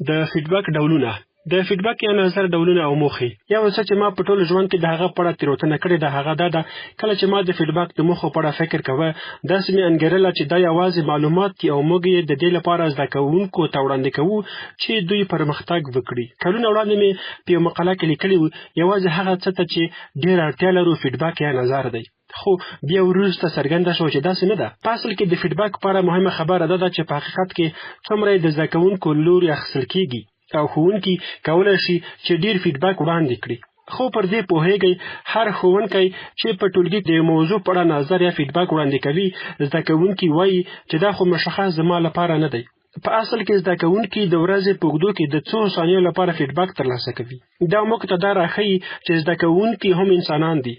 د فیډبک ډولونه. د فیډبک یا نظر ډولونه او موخې. یو څه چې ما په ټول ژوند کې د هغه په اړه تېروتنه کړې ده هغه دا ده، کله چې ما د فیډبک د موخو په اړه فکر کاوه، داسې مې انګېرله چې دا یوازې معلومات دي او موږ یې د دې لپاره زده کوونکو ته وړاندې کوو چې دوی پرمختګ وکړي. کلونه وړاندې مې په یوه مقاله کې لیکلي وو، یوازې هغه څه ته چې ډېره اړتیا لرو فیډبک یا نظر دی. خو بیا وروسته څرګنده شوه چې داسې نه ده. په اصل کې د فیډبک په اړه مهمه خبره دا ده چې په حقیقت کې څومره یې د زده کوونکو لوري اخیستل کېږي او ښوونکي کولای شي چې ډېر فیډبک وړاندې کړي. خو پر دې پوهېږئ، هر ښوونکی چې په ټولګي کې د یو موضوع په اړه نظر یا فیډبک وړاندې کوي، زده کوونکي وايي چې دا خو مشخص زما لپاره نه دی. په اصل کې زده کوونکي د ورځې په اوږدو کې د څو ثانیو لپاره فیډبک ترلاسه کوي. دا موږ ته دا راښيي چې زده کوونکي هم انسانان دي.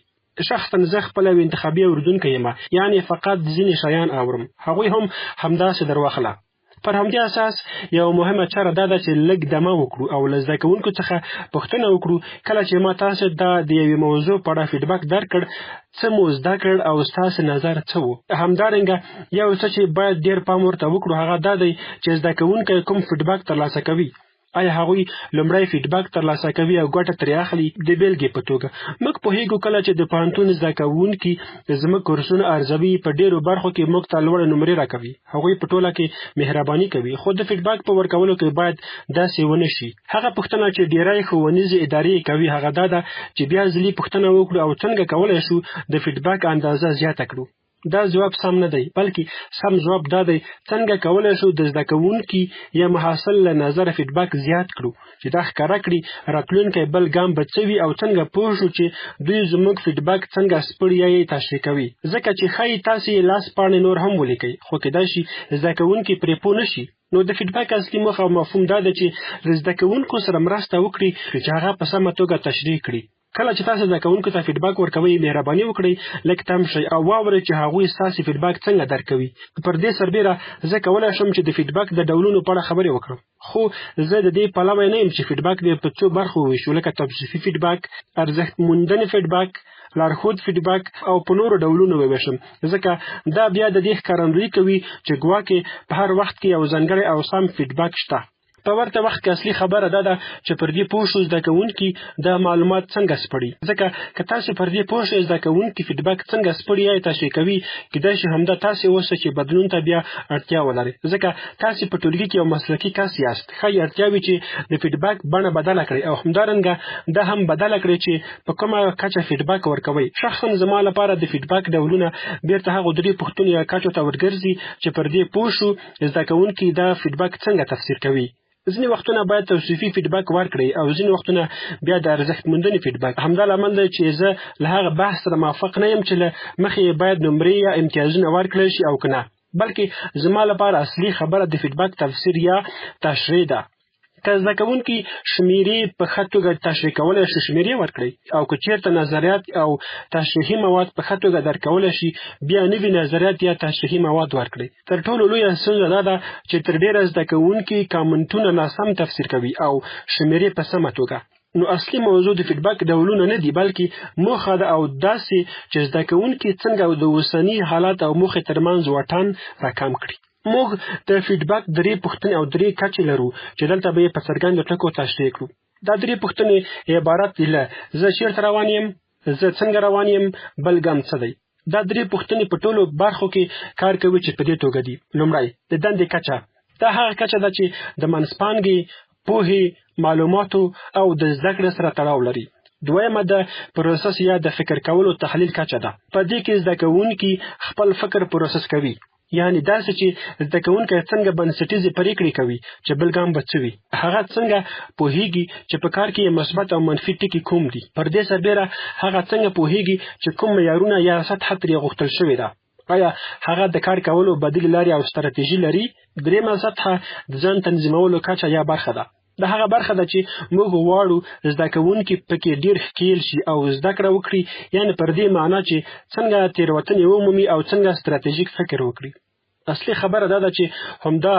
شخصا زه خپله یو انتخابي اورېدونکی یم، یعنې فقط ځینې شیان اورم، هغوی هم همداسې درواخله. پر همدې اساس یوه مهمه چاره دا ده چې لږ دمه وکړو او له زده کوونکو څخه پوښتنه وکړو، کله چې ما تاسو ته د یوې موضوع په اړه فیډبک درکړ، څه مو زده کړ او ستاسو نظر څه و؟ همدارنګه یو څه چې باید ډېر پام ورته وکړو هغه دا دی چې زده کوونکی کوم فیډبک ترلاسه کوي. آیا هغوی لومړی فیډبک ترلاسه کوي او ګټه ترې اخلي؟ د بېلګې په توګه، موږ پوهېږو کله چې د پوهنتون زده کوونکي زموږ کورسونه ارزوي، په ډېرو برخو کې موږ ته لوړې نمرې راکوي. هغوی په ټوله کې مهرباني کوي، خو د فیډبک په ورکولو کې باید داسې ونه شي. هغه پوښتنه چې ډېری ښوونیزې ادارې یې کوي هغه دا ده چې بیا ځلي پوښتنه وکړو او څنګه کولای شو د فیډبک اندازه زیاته کړو؟ دا ځواب سم نه دی، بلکې سم ځواب دا دی، څنګه کولای شو د زده کوونکي یا محصل له نظره فیډبک زیات کړو چې دا ښکاره کړي راتلونکی بل ګام به څه وي او څنګه پوه شو چې دوی زموږ فیډبک څنګه سپړي یا یې تشریح کوي. ځکه چې ښایي تاسې یې لاس پاڼې نور هم ولیکئ، خو کېدای شي زده کوونکي پرې پوه نه شي. نو د فیډبک اصلي موخه او مفهوم دا دی چې له زده کوونکو سره مرسته وکړي چې هغه په سمه توګه تشریح کړي. کله چې تاسو زده کوونکو ته فیډبک ورکوئ، مهرباني وکړئ لږ تم شئ او واورئ چې هغوی ستاسو فیډبک څنګه درک کوي. پر دې سربېره زه کولای شم چې د فیډبک د ډولونو په اړه خبرې وکړم، خو زه د دې پلوی نه یم چې فیډبک دې په څو برخو وویشو، لکه توصیفي فیډبک، ارزښت موندنې فیډبک، لارښود فیډبک او په نورو ډولونو وویشم، ځکه دا بیا د دې ښکارندویي کوي چې ګواکې په هر وخت کې یو ځانګړی او سم فیډبک شته. په ورته وخت کې اصلي خبره دا ده چې پر دې پوه شو زده کوونکي دا معلومات څنګه سپړي، ځکه که تاسو پر دې پوه شئ زده کوونکي فیډبک څنګه سپړي یا یې تشریح کوي، کیدای شي همدا تاسې اوسئ چې بدلون ته بیا اړتیا ولرئ، ځکه تاسې په ټولګي کې یو مسلکي کس یاست، ښایي اړتیا وي چې د فیډبک بڼه بدله کړئ او همدارنګه دا هم بدله کړئ چې په کومه کچه فیډبک ورکوئ. شخصا زما لپاره د فیډبک ډولونه بیرته هغو درې پوښتنو یا کچو ته ورګرځي چې پر دې پوه شو زده کوونکي دا فیډبک څنګه تفسیر کوي. ځینې وختونه باید توصیفي فیډبک ورکړئ او ځینې وختونه بیا د ارزښت موندنې فیډبک. همدا لامل دی چې زه له هغه بحث سره موافق نه یم چې له مخې یې باید نمرې یا امتیازونه ورکړل شي او که نه، بلکې زما لپاره اصلي خبره د فیډبک تفسیر یا تشریح ده. که زده کوونکي شمیرې په ښه توګه تشریح کولای شي، شمیرې ورکړئ، او که چیرته نظریات او تشریحي مواد په ښه توګه درک کولای شي، بیا نوي نظریات یا تشریحي مواد ورکړئ. تر ټولو لویه ستونزه دا ده چې تر ډېره زده کوونکي کامنټونه ناسم تفسیر کوي او شمیرې په سمه توګه. نو اصلي موضوع د فیډبک ډولونه نه دي، بلکې موخه ده او داسې چې زده کوونکي څنګه د اوسني حالت او موخې ترمنځ واټن راکم کړي. موږ د فیډبک درې پوښتنې او درې کچې لرو چې دلته به یې په څرګندو ټکو تشریح کړو. دا درې پوښتنې عبارت دي له زه چیرته روان یم، زه څنګه روان یم، بل ګام څه دی. دا درې پوښتنې په ټولو برخو کې کار کوي چې په دې توګه دي. لومړی، د دندې کچه. دا هغه کچه ده چې د منځپانګې، پوهې، معلوماتو او د زده کړې سره تړاو لري. دویمه د پروسس یا د فکر کولو تحلیل کچه ده. په دې کې زده کوونکي خپل فکر پروسس کوي، یعنی داسې چې زده کوونکی څنګه بنسټیزې پرېکړې کوي چې بل ګام به څه وي، هغه څنګه پوهیږي چې په کار کې یې مثبت او منفي ټکي کوم دي. پر دې سربېره هغه څنګه پوهیږي چې کوم معیارونه یا سطحه ترې غوښتل شوې ده، آیا هغه د کار کولو بدیلې لارې او ستراتیژي لري. درېیمه سطحه د ځان تنظیمولو کچه یا برخه ده. دا هغه برخه ده چې موږ غواړو زده کوونکي پکې ډېر ښکېل شي او زده کړه وکړي، یعنې پر دې معنا چې څنګه تېروتنې ومومي او څنګه ستراتیژیک فکر وکړي. اصلي خبره دا ده چې همدا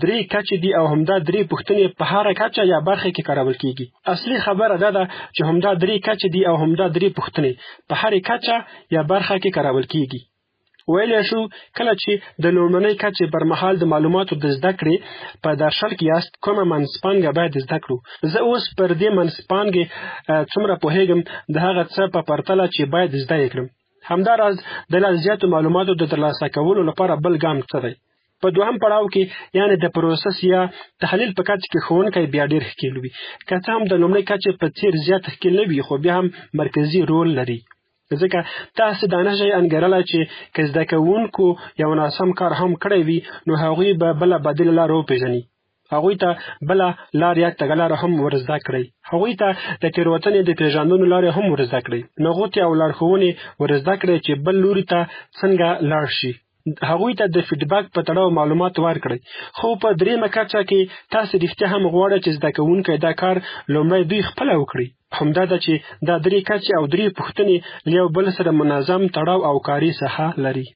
درې کچې دي او همدا درې پوښتنې په هره کچه یا برخه کې کارول کېږي. اصلي خبره دا ده چې همدا درې کچې دي او همدا درې پوښتنې په هرې کچه یا برخه کې کارول کېږي. ویلی شو کله چې د لومړنۍ کچې پر مهال د معلوماتو د زده کړې په درشل کې یاست، کومه منځپانګه باید زده کړو. زه اوس پر دې منځپانګې څومره پوهېږم د هغه څه په پرتله چې باید زده یې کړم. همداراز د لا زیاتو معلوماتو د ترلاسه کولو لپاره بل ګام څه دی؟ په دوهم پړاو کې یعنې د پروسس یا تحلیل په کچه کې ښوونکی بیا ډېر ښکېل وي. که څه هم د لومړۍ کچې په څېر زیات ښکېل نه وي، خو بیا هم مرکزي رول لري. ځکه تاسې دا نه شئ انګېرلای چې که زده کوونکو یو ناسم کار هم کړی وي، نو هغوی به بله بدیله لاره وپېژني. هغوی ته بله لار یا تګلاره هم ورزده کړئ. هغوی ته د تېروتنې د پېژندلو لارې هم ورزده کړئ. نغوتې او لارښوونې ورزده کړئ چې بل لوري ته څنګه لاړ شي. هغوی ته د فیډبک په تړاو معلومات ورکړئ. خو په درېیمه کچه کې تاسې رښتیا هم غواړئ چې زده کوونکی دا کار لومړی دوی خپله وکړي. همدا ده چې دا درې کچې او درې پوښتنې له یو بل سره منظم تړاو او کاري ساحه لري.